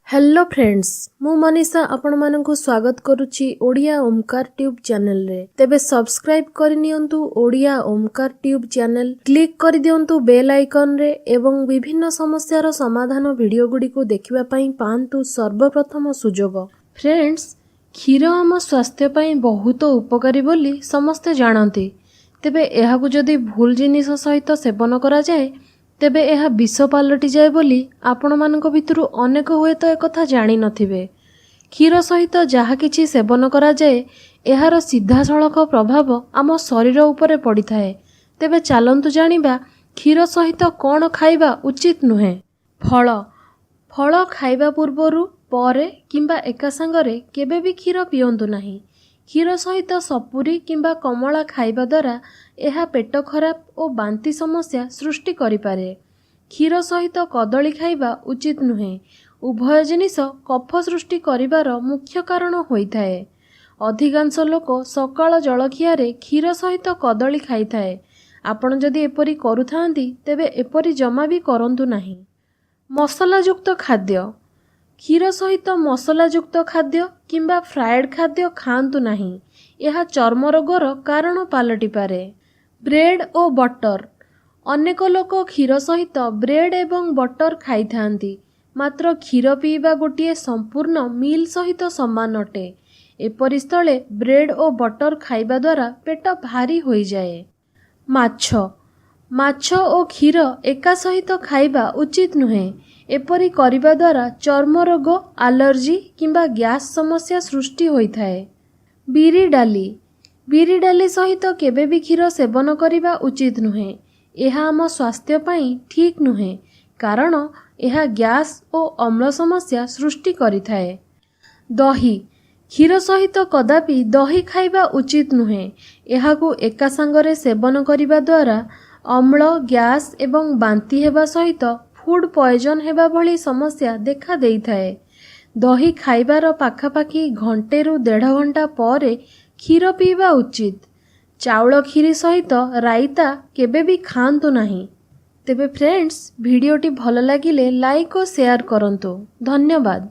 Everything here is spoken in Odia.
ହ୍ୟାଲୋ ଫ୍ରେଣ୍ଡସ୍, ମୁଁ ମନୀଷା ଆପଣମାନଙ୍କୁ ସ୍ୱାଗତ କରୁଛି ଓଡ଼ିଆ ଓମ୍କାର ଟ୍ୟୁବ୍ ଚ୍ୟାନେଲରେ। ତେବେ ସବସ୍କ୍ରାଇବ୍ କରିନିଅନ୍ତୁ Odia Omkar tube channel, click କରିଦିଅନ୍ତୁ ବେଲ୍ ଆଇକନ୍ରେ ଏବଂ ବିଭିନ୍ନ ସମସ୍ୟାର ସମାଧାନ ଭିଡ଼ିଓ ଗୁଡ଼ିକୁ ଦେଖିବା ପାଇଁ ପାଆନ୍ତୁ ସର୍ବପ୍ରଥମ ସୁଯୋଗ। ଫ୍ରେଣ୍ଡସ୍, କ୍ଷୀର ଆମ ସ୍ୱାସ୍ଥ୍ୟ ପାଇଁ ବହୁତ ଉପକାରୀ ବୋଲି ସମସ୍ତେ ଜାଣନ୍ତି। ତେବେ ଏହାକୁ ଯଦି ଭୁଲ ଜିନିଷ ସହିତ ସେବନ କରାଯାଏ, ତେବେ ଏହା ବିଷ ପାଲଟିଯାଏ ବୋଲି ଆପଣମାନଙ୍କ ଭିତରୁ ଅନେକ ହୁଏତ ଏକଥା ଜାଣିନଥିବେ। କ୍ଷୀର ସହିତ ଯାହା କିଛି ସେବନ କରାଯାଏ, ଏହାର ସିଧାସଳଖ ପ୍ରଭାବ ଆମ ଶରୀର ଉପରେ ପଡ଼ିଥାଏ। ତେବେ ଚାଲନ୍ତୁ ଜାଣିବା କ୍ଷୀର ସହିତ କ'ଣ ଖାଇବା ଉଚିତ ନୁହେଁ। ଫଳ। ଫଳ ଖାଇବା ପୂର୍ବରୁ, ପରେ କିମ୍ବା ଏକା ସାଙ୍ଗରେ କେବେ ବି କ୍ଷୀର ପିଅନ୍ତୁ ନାହିଁ। କ୍ଷୀର ସହିତ ସପୁରୀ କିମ୍ବା କମଳା ଖାଇବା ଦ୍ୱାରା ଏହା ପେଟ ଖରାପ ଓ ବାନ୍ତି ସମସ୍ୟା ସୃଷ୍ଟି କରିପାରେ। କ୍ଷୀର ସହିତ କଦଳୀ ଖାଇବା ଉଚିତ ନୁହେଁ। ଉଭୟ ଜିନିଷ କଫ ସୃଷ୍ଟି କରିବାର ମୁଖ୍ୟ କାରଣ ହୋଇଥାଏ। ଅଧିକାଂଶ ଲୋକ ସକାଳ ଜଳଖିଆରେ କ୍ଷୀର ସହିତ କଦଳୀ ଖାଇଥାଏ। ଆପଣ ଯଦି ଏପରି କରୁଥାନ୍ତି, ତେବେ ଏପରି ଜମା ବି କରନ୍ତୁ ନାହିଁ। ମସଲାଯୁକ୍ତ ଖାଦ୍ୟ। କ୍ଷୀର ସହିତ ମସଲାଯୁକ୍ତ ଖାଦ୍ୟ କିମ୍ବା ଫ୍ରାଏଡ୍ ଖାଦ୍ୟ ଖାଆନ୍ତୁ ନାହିଁ। ଏହା ଚର୍ମ ରୋଗର କାରଣ ପାଲଟିପାରେ। ବ୍ରେଡ୍ ଓ ବଟର। ଅନେକ ଲୋକ କ୍ଷୀର ସହିତ ବ୍ରେଡ୍ ଏବଂ ବଟର ଖାଇଥାନ୍ତି। ମାତ୍ର କ୍ଷୀର ପିଇବା ଗୋଟିଏ ସମ୍ପୂର୍ଣ୍ଣ ମିଲ୍ ସହିତ ସମାନ ଅଟେ। ଏପରି ସ୍ଥଳେ ବ୍ରେଡ୍ ଓ ବଟର ଖାଇବା ଦ୍ୱାରା ପେଟ ଭାରି ହୋଇଯାଏ। ମାଛ। ମାଛ ଓ କ୍ଷୀର ଏକା ସହିତ ଖାଇବା ଉଚିତ ନୁହେଁ। ଏପରି କରିବା ଦ୍ୱାରା ଚର୍ମ ରୋଗ, ଆଲର୍ଜି କିମ୍ବା ଗ୍ୟାସ୍ ସମସ୍ୟା ସୃଷ୍ଟି ହୋଇଥାଏ। ବିରି ଡାଲି। ବିରି ଡାଲି ସହିତ କେବେ ବି କ୍ଷୀର ସେବନ କରିବା ଉଚିତ ନୁହେଁ। ଏହା ଆମ ସ୍ୱାସ୍ଥ୍ୟ ପାଇଁ ଠିକ୍ ନୁହେଁ, କାରଣ ଏହା ଗ୍ୟାସ୍ ଓ ଅମ୍ଳ ସମସ୍ୟା ସୃଷ୍ଟି କରିଥାଏ। ଦହି। କ୍ଷୀର ସହିତ କଦାପି ଦହି ଖାଇବା ଉଚିତ ନୁହେଁ। ଏହାକୁ ଏକା ସାଙ୍ଗରେ ସେବନ କରିବା ଦ୍ୱାରା ଅମ୍ଳ, ଗ୍ୟାସ୍ ଏବଂ ବାନ୍ତି ହେବା ସହିତ ଫୁଡ୍ ପଏଜନ୍ ହେବା ଭଳି ସମସ୍ୟା ଦେଖା ଦେଇଥାଏ। ଦହି ଖାଇବାର ପାଖାପାଖି ଘଣ୍ଟେରୁ ଦେଢ଼ ଘଣ୍ଟା ପରେ କ୍ଷୀର ପିଇବା ଉଚିତ। ଚାଉଳ କ୍ଷୀରି ସହିତ ରାଇତା କେବେ ବି ଖାଆନ୍ତୁ ନାହିଁ। ତେବେ ଫ୍ରେଣ୍ଡସ୍, ଭିଡ଼ିଓଟି ଭଲ ଲାଗିଲେ ଲାଇକ୍ ଓ ସେୟାର କରନ୍ତୁ। ଧନ୍ୟବାଦ।